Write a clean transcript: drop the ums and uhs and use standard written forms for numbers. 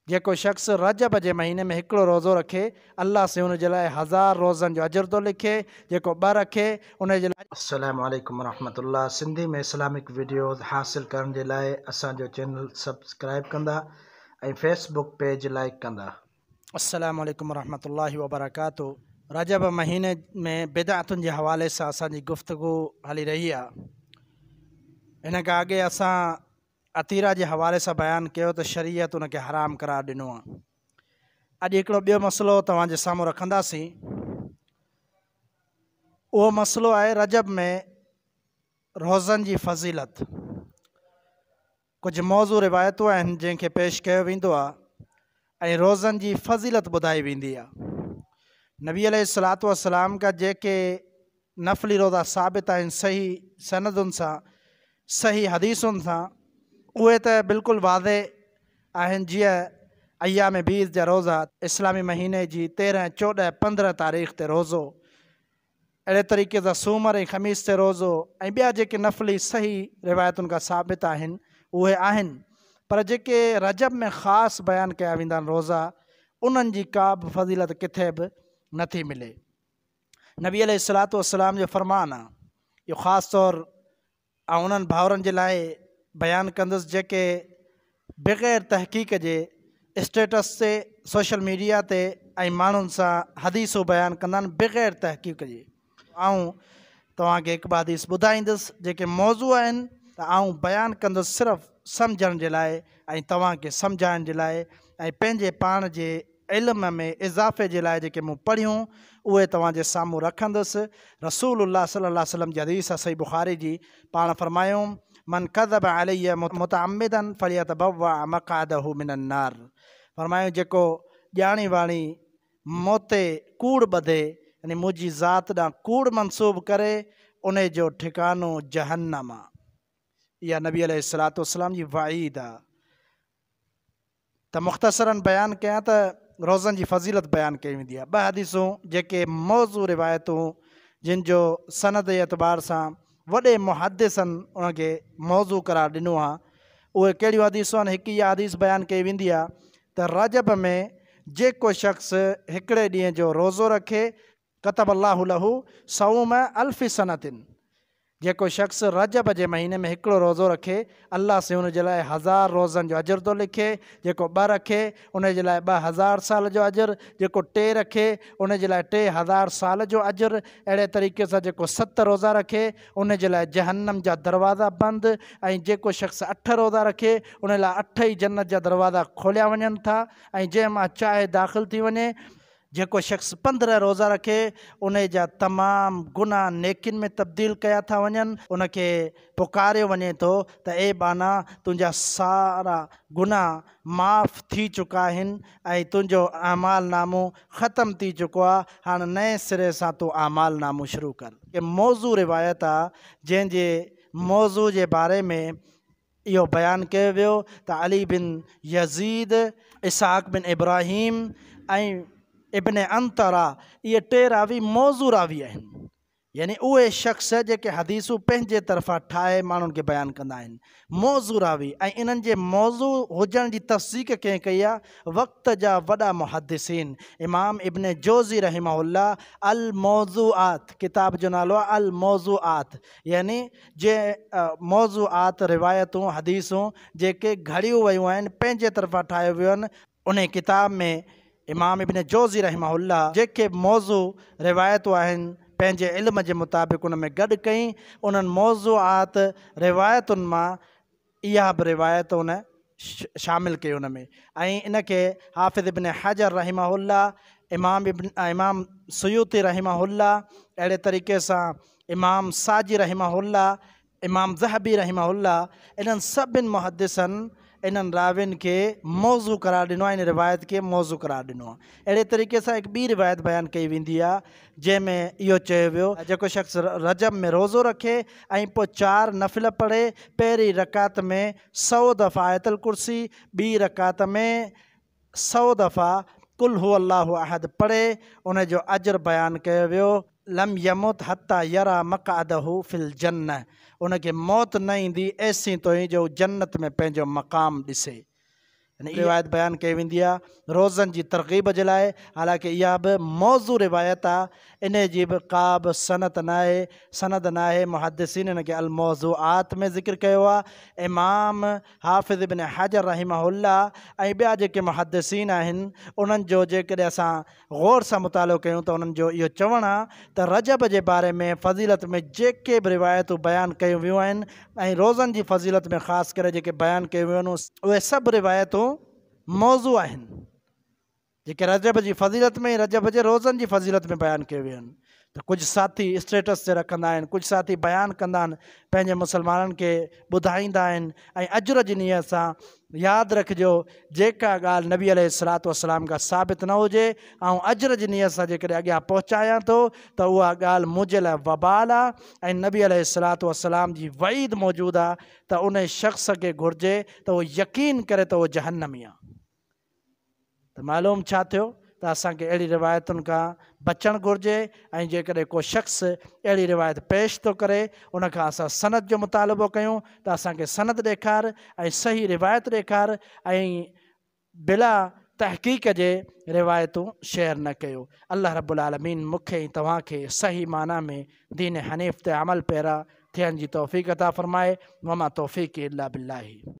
جيڪو شخص رجب جي مهيني ۾ هڪڙو روزو رکي، الله سائين ان جي لاء هزار روزن جو اجر ٿو لکي، جيڪو ٻه رکي، ان جي لاء. السلام عليڪم ورحمة الله سنڌي ۾ اسلامڪ وڊيوز حاصل ڪرڻ جي لاء اسان جو چينل سبسڪرائب ڪندا ۽ فيس بڪ پيج لائيڪ ڪندا. السلام عليڪم ورحمة الله وبرڪاته رجب مهيني ۾ بدعتن جي حوالي سان اسان جي گفتگو هلي رهي آهي. ان کان اڳي اسان عطيره جي حوالي سان بيان ڪيو ته شريعت ان کي حرام قرار ڏنو آهي. اڄ هڪڙو ٻيو مسئلو توهان جي سامهون رکنداسين. اهو مسئلو آهي رجب ۾ روزن جي فضيلت. ڪجهه موضوع روايتون آهن جنهن کي پيش ڪيو ويندو آهي ۽ روزن جي فضيلت ٻڌائي ويندي آهي. نبي عليه الصلوة والسلام کان جيڪي نفلي روزا ثابت آهن صحيح سندن سان صحيح حديثن سان اهي ته بلڪل واضح آهن جيئن ايام بيض جا روزا اسلامي مهيني جي 13 14 15 تاريخ تي روزو اهڙي طريقي سان سومر ۽ خميس تي روزو ۽ ٻيا جيڪي نفلي صحيح روايتن کان ثابت آهن اهي آهن پر جيڪي رجب ۾ خاص بيان ڪيا ويندا آهن روزا انهن جي ڪا به فضيلت ڪٿي به نٿي ملي. نبي عليه الصلوة والسلام جو فرمان آ، اهو خاص طور آئون انهن ڀائرن جي لاء بيان ڪندس جيڪي بغير تحقيق جي اسٽيٽس تي، سوشل ميڊيا تي ۽ ماڻهن سان حديثون بيان ڪندا آهن بغير تحقيق جي. آئون توهان کي هڪ ٻه حديث ٻڌائيندس جيڪي موضوع آهن ته آئون بيان ڪندس صرف سمجهڻ جي لاء ۽ توهان کي سمجهائڻ جي لاء ۽ پنهنجي پاڻ جي علم ۾ اضافي جي لاء جيڪي مون پڙهيون اهي توهان جي سامهون رکندس. رسول الله صلي الله عليه وسلم جي حديث آهي صحيح بخاري جي، پاڻ فرمايائون، من ڪذب علي متعمدا فليتبوأ مقعده من النار فرمايائون جيڪو ڄاڻي واڻي مون تي ڪوڙ ٻڌي يعني منهنجي ذات ڏانهن ڪوڙ منسوب ڪري انهي جو ٺڪانو جهنم آ. اها نبي عليه الصلوة والسلام جي وعيد آ. ته مختصراً بيان ڪيان ته روزن جي فضيلت بيان ڪئي ويندي آهي. ٻه حديثون جيڪي موضوع روايتون جن جو سند جي اعتبار سان وڏي محدثن ان کي موضوع قرار ڏنو آهي اهي ڪهڙيون حديثون آهن هڪ اها حديث بيان ڪئي ويندي آهي ته رجب ۾ جيڪو شخص هڪڙي ڏينهن جو روزو رکي ڪتب الله له صوم الف سنة جيڪو شخص رجب جي مهيني ۾ هڪڙو روزو رکي، الله سائين ان جي لاء هزار روزن جو اجر ٿو لکي، جيڪو ٻه رکي، ان جي لاء 2000 سال جو اجر، جيڪو ٽي رکي، ان جي لاء 3000 سال جو اجر، اهڙي طريقي سان جيڪو ست روزا رکي، ان جي لاء جهنم جا دروازا بند ۽ جيڪو شخص اٺ روزا رکي، ان لاء اٺ ئي جنت جا دروازا کوليا وڃن ٿا ۽ جنهن مان چاهي داخل ٿي وڃي. جيڪو شخص 15 روزا رکي انهي جا تمام گناهه نيڪين ۾ تبديل ڪيا ٿا وڃن. ان کي پڪاريو وڃي ٿو ته اي ٻانها تنهنجا سارا گناهه معاف ٿي چڪا آهن ۽ تنهنجو اعمال نامو ختم ٿي چڪو آهي هاڻ نئين سري سان تون اعمال نامو شروع ڪر. هي موضوع روايت آهي جنهن جي موضوع جي باري ۾ اهو بيان ڪيو ويو ته علي بن يزيد، اسحاق بن ابراهيم ۽ ابن عنتره اهي ٽي راوي موضوع راوي آهن يعني اهي شخص جيڪي حديثون پنهنجي طرفان ٺاهي ماڻهن کي بيان ڪندا آهن موضوع راوي ۽ انهن جي موضوع هجڻ جي تصديق ڪنهن ڪئي آهي وقت جا وڏا محدثين امام ابن جوزي رحمه الله الموضوعات ڪتاب جو نالو آهي الموضوعات يعني جي موضوعات، روايتون، حديثون جيڪي گهڙيون ويون آهن، پنهنجي طرفان ٺاهيو ويو آهن، انهي ڪتاب ۾ امام ابن جوزي رحمه الله جيڪي موضوع روايتون آهن پنهنجي علم جي مطابق ان ۾ گڏ ڪئي، انهن موضوعات روايتن مان اها به روايت ان شامل ڪئي ان ۾ ۽ ان کي حافظ ابن حجر رحمه الله، امام ابن امام سيوطي رحمه الله، اهڙي طريقي سان امام ساجي رحمه الله، امام ذهبي رحمه الله انهن سڀن محدثن انهن راوين کي موضوع قرار ڏنو آهي ان روايت کي موضوع قرار ڏنو آهي. اهڙي طريقي سان هڪ ٻي روايت بيان ڪئي ويندي آهي جنهن ۾ اهو چيو ويو جيڪو شخص رجب ۾ روزو رکي ۽ پوء چار نفل پڙهي، پهرين رڪعت ۾ سؤ دفعا آيت الڪرسي، ٻي رڪعت ۾ سؤ دفعا قل هو الله احد پڙهي، ان جو اجر بيان ڪيو ويو، لم يمت حتي يري مقعده في الجنة ان کي موت نه ايندي ايسين توئين جو هو جنت ۾ پنهنجو مقام ڏسي. يعني روايت بيان ڪئي ويندي آهي روزن جي ترغيب جي لاء، حالانڪه اها به موضوع روايت آهي، انهي جي به ڪا به سنت ناهي، سند ناهي، محدثين ان کي الموضوعات ۾ ذڪر ڪيو آهي، امام حافظ ابن حجر رحمه الله ۽ ٻيا جيڪي محدثين آهن انهن جو جيڪڏهن اسان غور سان مطالعو ڪيون ته انهن جو اهو چوڻ آهي ته رجب جي باري ۾ فضيلت ۾ جيڪي به روايتون بيان ڪيون ويون آهن ۽ روزن جي فضيلت ۾ خاص ڪري جيڪي بيان ڪيون ويون آهن اهي سڀ روايتون موضوع آهن جيڪي رجب جي فضيلت ۾ رجب جي روزن جي فضيلت ۾ بيان ڪيون ويون آهن ته ڪجهه ساٿي اسٽيٽس تي رکندا آهن ڪجهه ساٿي بيان ڪندا آهن پنهنجي مسلمانن کي ٻڌائيندا آهن ۽ اجر جي نيت سان ياد رکجو جيڪا ڳالهه نبي عليه الصلوة والسلام کان ثابت نه هجي آئون اجر جي نيت سان جيڪڏهن اڳيان پهچايان ٿو ته اها ڳالهه منهنجي لاء وبال آهي ۽ نبي عليه الصلوة والسلام جي وعيد موجود آهي ته ان شخص کي گهرجي ته اهو يقين ڪري ته اهو جهنمي آهي. ته معلوم ڇا ٿيو ته اسان کي اهڙي روايتن کان بچڻ گهرجي ۽ جيڪڏهن ڪو شخص اهڙي روايت پيش ٿو ڪري ان کان اسان سند جو مطالبو ڪيون ته اسان کي سند ڏيکار ۽ صحيح روايت ڏيکار ۽ بلا تحقيق جي روايتون شيئر نه ڪيو. الله رب العالمين مون کي ۽ توهان کي صحيح معنيٰ ۾ دين حنيف تي عمل پيرا ٿيڻ جي توفيق عطا فرمائي وما توفيقي الا بالله.